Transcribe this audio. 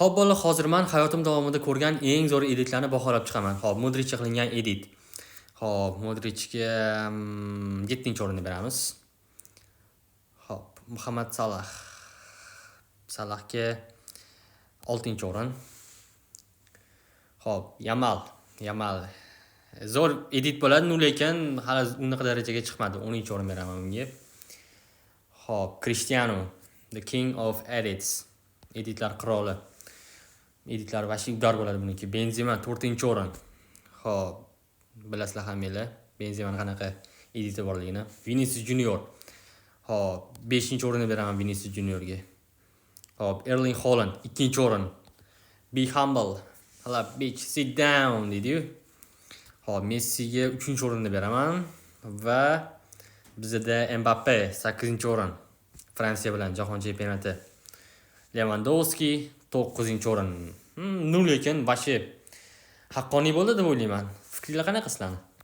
Xo'p, bolalar, hozir man hayotim davomida ko'rgan eng zo'r editlarni baholab chiqaman. Xo'p, Modrichga qilingan edit. Xo'p, Modrichga 7-o'rinni beramiz. Xo'p, Muhammad Salah. Salahga 6-o'rin. Xo'p, Yamal. Yamal. Zo'r edit bo'ladi, ну lekin hali unaqa darajaga chiqmadi. 10-o'rin beraman unga. Xo'p, Cristiano, the king of edits. Editlar qiroli. Editlar вообще удар bo'ladi buniki. Benzema 4-o'rin. Xo'p, bilasizlar hammanglar Benzemani qanaqa editi borligini. Vinicius Junior. Xo'p, 5-o'rinni beraman Vinicius Juniorga. Xo'p, Erling Haaland 2-o'rin. Be humble. Hala bitch, sit down deydi-yu. Xo'p, Messiga 3-o'rinni beraman va bizda Mbappe 8-o'rin. Fransiya bilan jahon chempionati. Lewandowski 9-o'rin. Ну lekin вообще haqqoniy bo'ldi deb o'ylayman. Fikringlar qanaqa sizlarni?